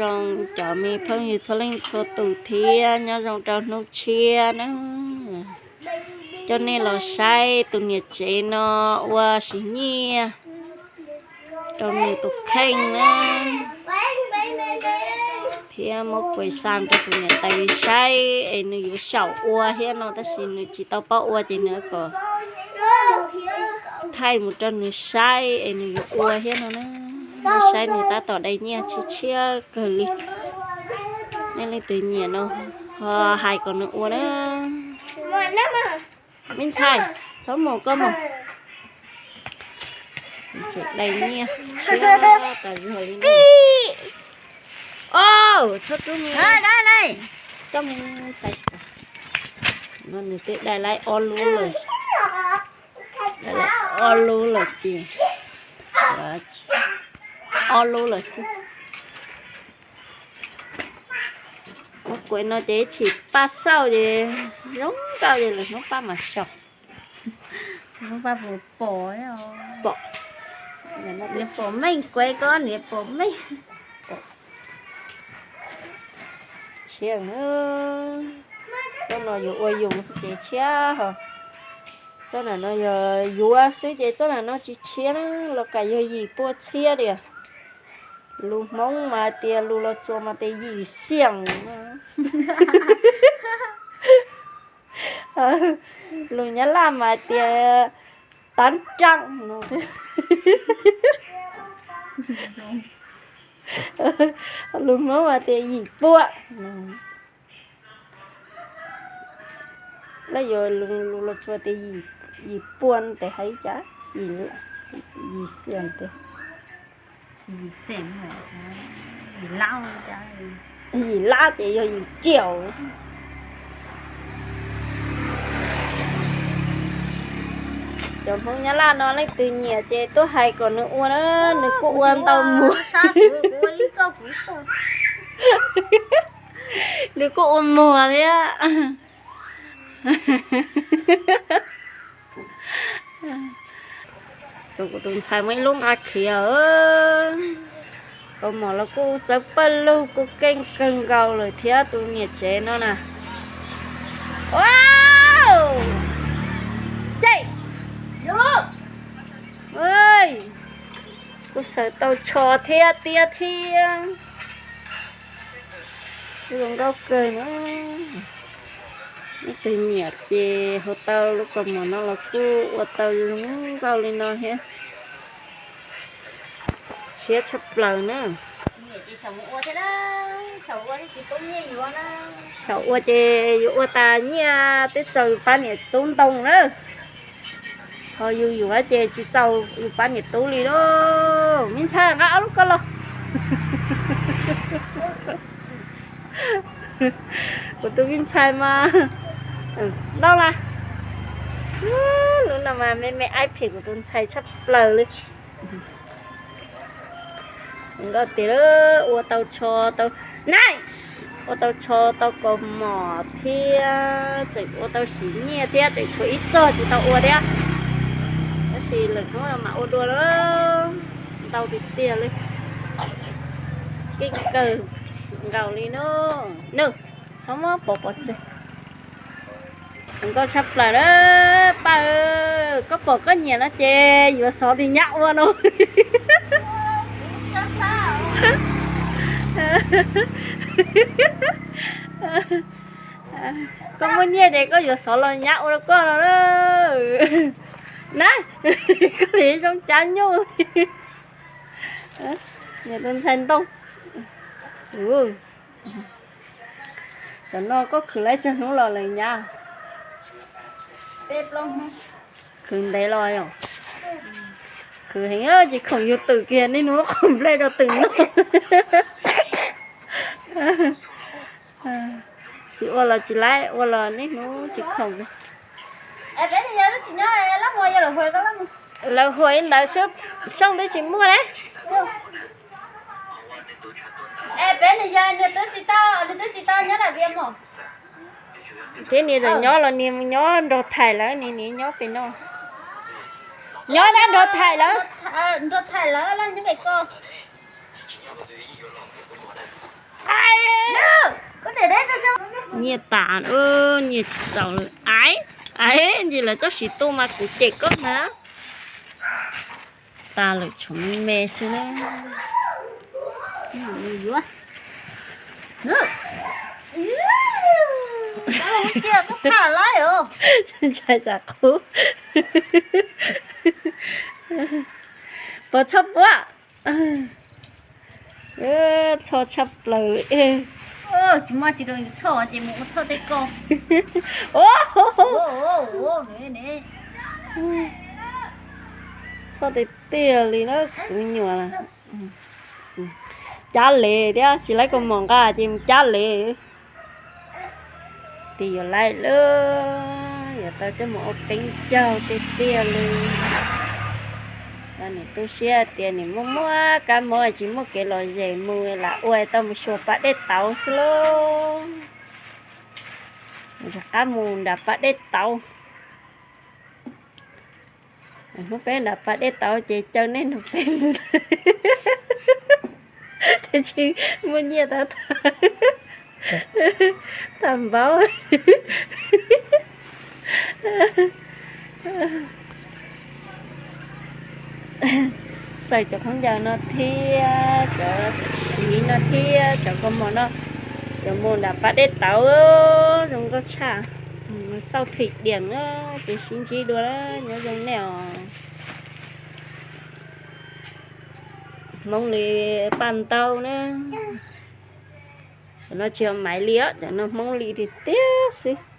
Zoo cov me phooj ywg txhua leej txhua tus thiab nyob zoo rau hnub tshiab na. Coj nej los saib tus niam tsev no ua siv nyiaj rau nws tus kheej na, thiab muab kuas xa rau tus niam tais saib es nws yuav xyaum ua thiab no tab sis nws tsis tau paub ua ces nws kom thaij mus rau nws saib es nws yuav ua thiab no na. Saib nws tab tom dai nyiaj tshiab tshiab kawg li. Nej leej twg nyiam no ho hais kom nws ua na. Me ntxhais, txhob mus koj mus. Dai nyiaj tshiab tas zog li. Txhob rub me, coj me ntxhais. No nws twb dai laib ob lub lawm. Dai laib ob lub lawm ces, ob lub lawm xwb. Muab kuav no ces ib chim paj xauj ces zoo nkauj ces lwm hnub paj mam xyaum. Hnub paj puas pom, pom, niam pom meej kuav ko niam pom meej. Tshiab, txoj no yuav ua yus ces tshiab ho. Txoj nam no yog yuav xwb ces txoj nam no tsis tshiab na, los kam yog yim pua txhiab li. Lus Hmoob mas tias lus Los Tsuas mas tias yim xiam. Lus Nyab Laj mas tias tám trăm no. Lus Hmoob mas tias yim pua. Lawv yuav lus Los Tsuas tias yim pua tes hais cas, yim xiam tes. Yim lab ces yog yim tsiaum. Cov Hmoob Nyab Laj no leej twg nyiam ces tuaj hais kom nws ua na, nws kuj ua ntau muag. Nws kuj ua muag thiab. Txog kuv tus ntxhais muaj ib lub nqa khiav. Kaus mom los kuj txawv pawg lug, kuj keej kawg nkaus lawm thiab tus niam tsev no na. Ua, ces, kuj xaws tau tsho thiab tiab thiab. Zoo nkauj kawg na. Leej twg nyiam ces hu tau lub kaus mom no los kuj ua tau zoo nkauj li no thiab. Tshiab tshaj plaws na. Xyaum ua ces yuav ua tas nyiaj twb txaus yus pab niam tub ntoo na. Ho yus yuav ces tsis txaus yus pab niam tub li lauj. Me ntxhais, nqa ob lub ko los. Kuv tus me ntxhais mas ntau las. Lub no mas me me aib phem kuv tus ntxhais tshaj plaws li. Nkauj tiag, ua tau tsho tau, na, ua tau tsho tau kaus mom thiab tseem ua tau siv nyiaj thiab, tseem tshuav ib txog tsis tau ua thiab. Tab sis lwm hnub no mas ua dua lawm, ntau tiag tiag li. Keej kawg nkaus li no. Nws, txhob muab pov pov tseg. Zoo nkauj tshaj plaws na. Paj, koj pom koj nyiam no ces yuav xov tis nyab ua no. Koj muaj nyiaj ces koj yuav xov los nyab ua rau koj no. Na, koj li zoo cab nyuj. Niam tus ntxhais ntoo. Cov no koj khwv laib tsawg hnub los lawm nyab? Khwv ntev los yom? Khwv heev, tsis khoom yug twm kiag, niaj hnub qhov nplej rau twm noj. Tsis ua los tsis laib, ua los niaj hnub tsis khoom. Lawv huam ib ntawd xwb, Xyooj twb tsis muaj na. Peb nws yog nws twb tsis tau, nws twb tsis tau nyob Las Vegas mos. Thiab niam tseem nyob los niam nyob nrog Thaim lawv, niam niam nyob pem no. Nyob dab nrog Thaim lawv. Nrog Thaim lawv nyob pem ko. Nyiaj tas, nyiaj tsis txaus, aiv, aiv, ntsis lawv txoj siv tuaj mas kuv cem koj na. Tas lawm tshuav me me xwb na. Yuav. Ntshai tsam qub. Puas txhoj puab. Txhoj tshaj plaws. Tsis muaj tsis rau txhoj ces mus ua txhoj tej ko. Txhoj tiag tiag li na kuv me nyuam. Cab lev thiab, tsis laib kaus mom nqa ces mus cab lev. Tis yuav laij lawm, yuav tau coj mus ua qeeb caug tiag tiag li. Nws tu siab tias nws muaj muaj kab mob tsis muaj kev lom zem mus lam ua tau mus xyuas pas dej tauv xwb lauj. Rov qab mus nram pas dej tauv. Hnub peb nram pas dej tauv ces caw nej nrog peb mus. Tab sis muaj nyiaj tag, tag npaub. Xaws cov khaub ncaws no thiab cov siv no thiab cov kaus mom no, yuav mus nram pas dej tauv, zoo nkauj tshaj. Xauj phim diam na, ces sib ntsib dua, nyob zoo nej os. Hmoob li paj ntaub na. Cov no tsis yog maiv li os, cov no Hmoob li tiag tiag xwb.